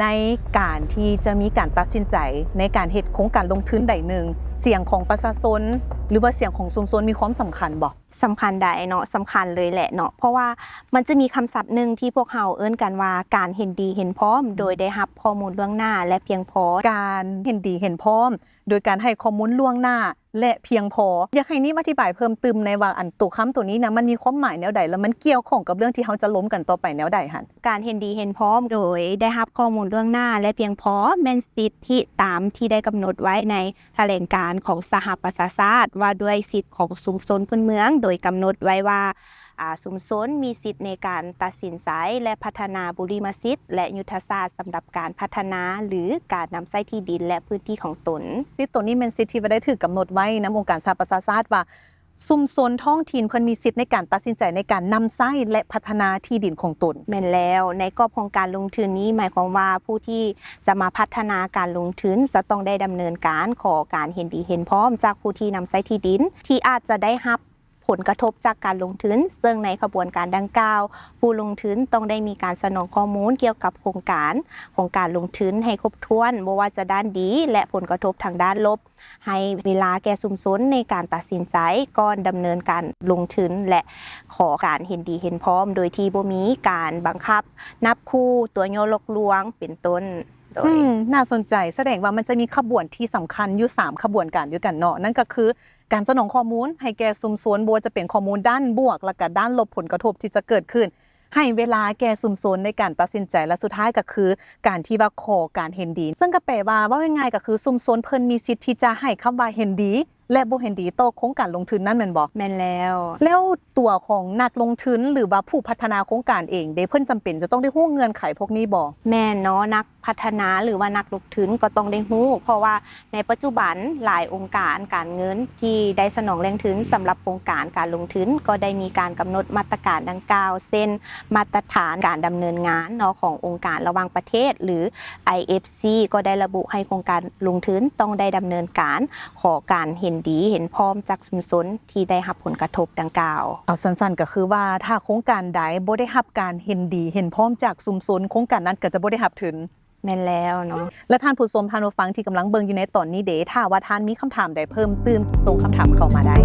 ໃນການທີ່ຈະມີການຕັດສິນໃຈໃນການເຮັດໂຄງການລົງທຶນໃດໜຶ່ງ, ສຽງຂອງປະຊາຊົນ ຫຼືວ່າສຽງຂອງຊຸມຊົນມີຄວາມສຳຄັນບໍ່? ສຳຄັນໄດ໋ເນາະ, ສຳຄັນເລີຍແຫຼະເນາະ, ເພາະວ່າມັນຈະມີຄຳສັບໜຶ່ງທີ່ພວກເຮົາເອີ້ນກັນວ່າ ການເຫັນດີເຫັນພ້ອມໂດຍໄດ້ຮັບຂໍ້ມູນລ່ວງໜ້າ ແລະ ພຽງພໍ. ການເຫັນດີເຫັນພ້ອມໂດຍການໃຫ້ຂໍ້ມູນລ່ວງໜ້າ ແລະ ພຽງພໍ. ຢາກໃຫ້ນິມອະທິບາຍເພີ່ມຕື່ມແດ່ວ່າ ອັນໂຕຄຳໂຕນີ້ນະ ມັນມີຄວາມໝາຍແນວໃດ ແລະ ມັນກ່ຽວຂ້ອງກັບເລື່ອງທີ່ເຮົາຈະລົມກັນຕໍ່ໄປແນວໃດຫັ້ນ? ການເຫັນດີເຫັນພ້ອມໂດຍໄດ້ຮັບຂໍ້ມູນລ່ວງໜ້າ ແລະ ພຽງພໍ ແມ່ນສິດທິຕາມທີ່ໄດ້ກຳນົດໄວ້ໃນຖະແຫຼງການຂອງສະຫະປະຊາຊາດວ່າດ້ວຍສິດຂອງຊຸມຊົນພື້ນເມືອງ, ໂດຍກຳນົດໄວ້ວ່າ ອາ ຊຸມຊົນມີສິດໃນການຕັດສິນໃຈ ແລະ ພັດທະນາບຸລິມະສິດ ແລະ ຍຸດທະສາດສຳລັບການພັດທະນາ ຫຼື ການນຳໃຊ້ທີ່ດິນ ແລະ ພື້ນທີ່ຂອງຕົນ. ສິດໂຕນີ້ແມ່ນສິດທີ່ວ່າໄດ້ຖືກກຳນົດໄວ້ນຳອົງການສະຫະປະຊາຊາດວ່າ ຊຸມຊົນທ້ອງຖິ່ນເພິ່ນມີສິດໃນການຕັດສິນໃຈໃນການນຳໃຊ້ ແລະ ພັດທະນາທີ່ດິນຂອງຕົນ. ແມ່ນແລ້ວ, ໃນກອບຂອງການລົງທຶນນີ້ ໝາຍຄວາມວ່າຜູ້ທີ່ຈະມາພັດທະນາການລົງທຶນ ຈະຕ້ອງໄດ້ດຳເນີນການຂໍການເຫັນດີເຫັນພ້ອມຈາກຜູ້ທີ່ນຳໃຊ້ທີ່ດິນ ທີ່ອາດຈະໄດ້ຮັບ ຜົນກະທົບຈາກການລົງທຶນ, ເຊິ່ງໃນຂະບວນການດັ່ງກ່າວ, ຜູ້ລົງທຶນຕ້ອງໄດ້ມີການສະໜອງຂໍ້ມູນກ່ຽວກັບໂຄງການຂອງການລົງທຶນໃຫ້ຄົບຖ້ວນ, ບໍ່ວ່າຈະດ້ານດີ ແລະ ຜົນກະທົບທາງດ້ານລົບ, ໃຫ້ເວລາແກ່ຊຸມຊົນໃນການຕັດສິນໃຈກ່ອນດຳເນີນການລົງທຶນ ແລະ ຂໍການເຫັນດີເຫັນພ້ອມ ໂດຍທີ່ບໍ່ມີການບັງຄັບ, ນາບຂູ່, ຕົວະຍົວະຫຼອກລວງ ເປັນຕົ້ນ. ໂດຍ ອືມ ໜ້າສົນໃຈ. ສະແດງວ່າມັນຈະມີຂະບວນທີ່ສຳຄັນຢູ່ສາມຂະບວນການດ້ວຍກັນເນາະ, ນັ້ນກໍຄື ການສະໜອງຂໍ້ມູນໃຫ້ແກ່ຊຸມຊົນ, ບໍ່ວ່າຈະເປັນຂໍ້ມູນດ້ານບວກ ແລະກະດ້ານລົບ ຜົນກະທົບທີ່ຈະເກີດຂຶ້ນ, ໃຫ້ເວລາແກ່ຊຸມຊົນໃນການຕັດສິນໃຈ ແລະ ສຸດທ້າຍກໍຄືການທີ່ວ່າຂໍການເຫັນດີ. ເຊິ່ງກໍແປວ່າ ເວົ້າງ່າຍໆກໍຄືຊຸມຊົນເພິ່ນມີສິດທີ່ຈະໃຫ້ຄຳວ່າເຫັນດີ ແລະ ບໍ່ເຫັນດີຕໍ່ໂຄງການລົງທຶນນັ້ນແມ່ນບໍ່? ແມ່ນແລ້ວ. ແລ້ວຕົວຂອງນັກລົງທຶນ ຫຼືວ່າຜູ້ພັດທະນາໂຄງການເອງເດ ເພິ່ນຈຳເປັນຈະຕ້ອງໄດ້ຮູ້ເງື່ອນໄຂພວກນີ້ບໍ່? ແມ່ນເນາະ, ນັກ ພັດທະນາ ຫຼືວ່ານັກລົງທຶນກໍຕ້ອງໄດ້ຮູ້, ເພາະວ່າໃນປັດຈຸບັນຫຼາຍອົງການການເງິນທີ່ໄດ້ສະໜອງແຫຼ່ງທຶນສຳລັບໂຄງການການລົງທຶນ ກໍໄດ້ມີການກຳນົດມາດຕະການດັ່ງກ່າວ ເຊັ່ນ ມາດຕະຖານການດຳເນີນງານເນາະ ຂອງອົງການລະຫວ່າງປະເທດ ຫຼື ໄອເອັຟຊີ ກໍໄດ້ລະບຸໃຫ້ໂຄງການລົງທຶນຕ້ອງໄດ້ດຳເນີນການຂໍການເຫັນດີເຫັນພ້ອມຈາກຊຸມຊົນທີ່ໄດ້ຮັບຜົນກະທົບດັ່ງກ່າວ. ເອົາສັ້ນໆ ກໍຄືວ່າ ຖ້າໂຄງການໃດບໍ່ໄດ້ຮັບການເຫັນດີເຫັນພ້ອມຈາກຊຸມຊົນ, ໂຄງການນັ້ນກໍຈະບໍ່ໄດ້ຮັບທຶນ. ແມ່ນແລ້ວເນາະ. ແລະ ທ່ານຜູ້ຊົມ, ທ່ານຜູ້ຟັງທີ່ກຳລັງເບິ່ງຢູ່ໃນຕອນນີ້ເດ, ຖ້າວ່າທ່ານມີຄຳຖາມໃດເພີ່ມຕື່ມ, ສົ່ງຄຳຖາມເຂົ້າມາໄດ້.